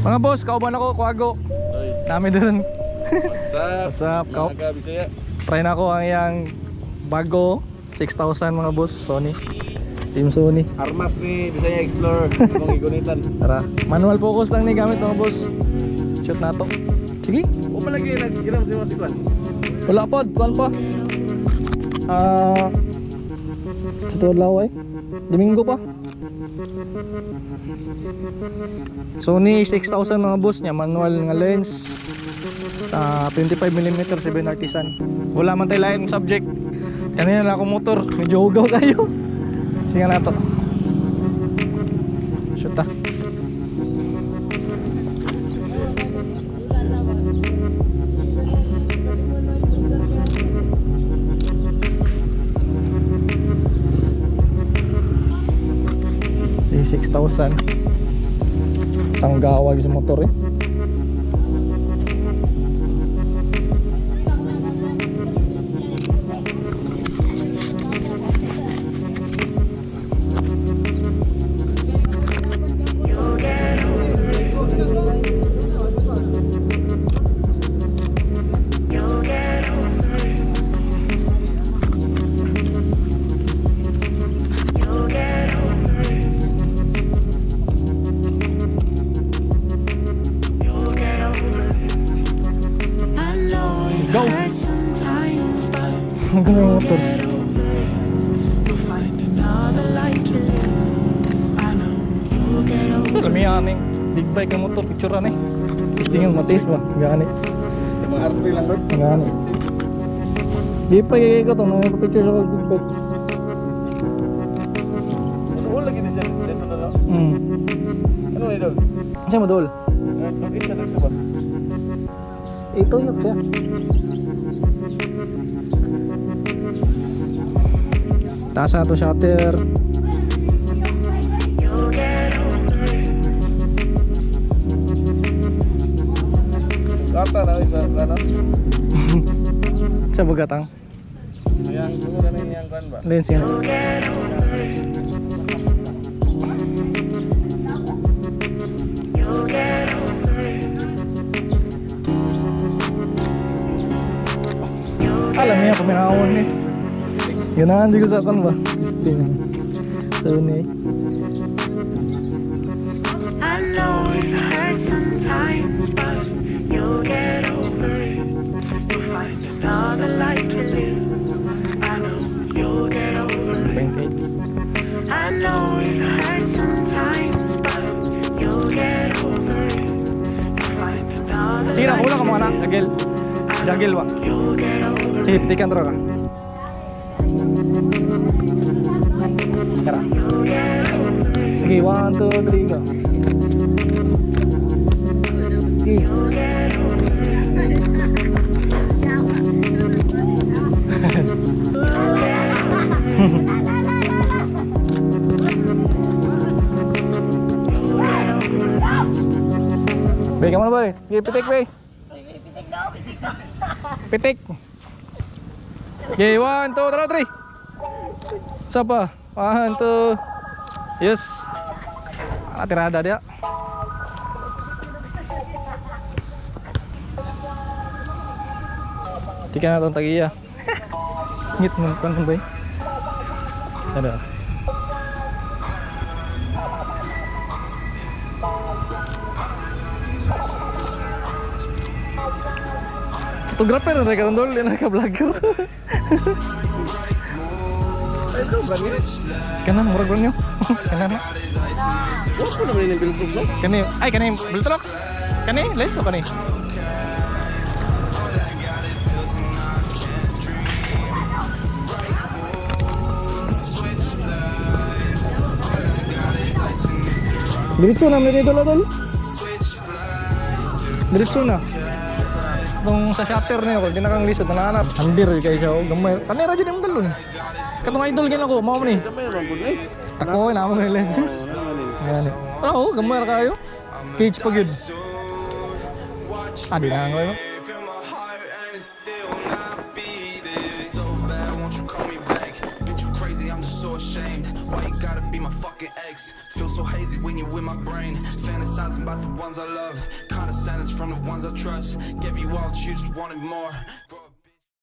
Mga boss, kauban ako, kuago. Nami dun. What's up? What's up, Kau? Mga Bisaya. Try na ako ang iyang bago 6,000, mga boss, Sony. Team Sony. Armas ni Bisaya Explorer. Kung igunitan. Tara. Manual focus lang ni gamit, mga boss. Shoot na to. Sige. O palagi naggiram si mga sikwan. Wala pa, kuan pa. Ah, sa tuwad laway. Domingo pa. Sony 6000, mga boss niya, manual nga lens. Ah, 25 mm 7 Artisan. Wala man tayo lain subject. Kanina na ako motor, medyo hugaw kayo. Sige na to. Shoot ta. Si 6,000. Tanggawag sa motor eh. I know it Go. hurts sometimes, but Ang ganda ng motor. get over it. You'll find another life to live. I know you'll get over Alam niya aning big bike ang motor, picture eh. Tingin matis ba? Gani. Yung mga R3 lang, Lord. Gani. Di pa kaya ko to nang picture sa big bike. Ano lagi ni siya? Dito na lang. Ano ni Dol? Sa mo dol? Login siya dol sa ba? Ito yun siya. Taas na to shutter. Gata na isa ano? Sa bugatang. Yang tunggu na yang kan ba? Lens yan. Alam niya, paminawon eh. Ganahan di ko sa kan ba? Testing. Sony. I know it hurts sometimes, but you'll get over it. You'll find another life to live. I know you'll get over it. 0.8. I know it hurts sometimes, but you'll get over it. You'll find another Sige na, life kulang ka to mga anak. live. Jagel. Jagel ba? You'll get over Sige, it. pitikan tara ka. Tara. Sige, 1, 2, 3, go. Sige. Bay, kamu na boy. Sige, pitik, bay. Pitik. Okay, 1, 2, 3, 3. Isa pa. 1, 2. Yes. Ah, tirada dia. Tika na itong tagiya. Ngit mo kan bay. Ada. Photographer na karon dol, na ka vlogger. Kana murag bro niyo. Kana na. Wala naman yung bilog no? Kani, ay kani Viltrox. Kani lens o kani? Diretso na, may idol idol. Diretso na. Itong sa shutter na yun, kung kinakang lisod, nanahanap. Andir kayo siya, oh, gamay. Kani radyo ni mong dalon. Katong idol gina ko, mao man ni. Gamay man pud eh. Tako, na mo ni lens. Ayan eh. Oo, gamay ra kayo. Cage pa gyud. Ah, di na ang Feel my heart and it's still not beating. So bad, won't you call me back? Bitch, you crazy, I'm just so ashamed. Why you gotta be my my fucking ex. Feel so hazy when you're in my brain. Fantasizing about the ones I love. Condescendence from the ones I trust. Gave you all, you just wanted more.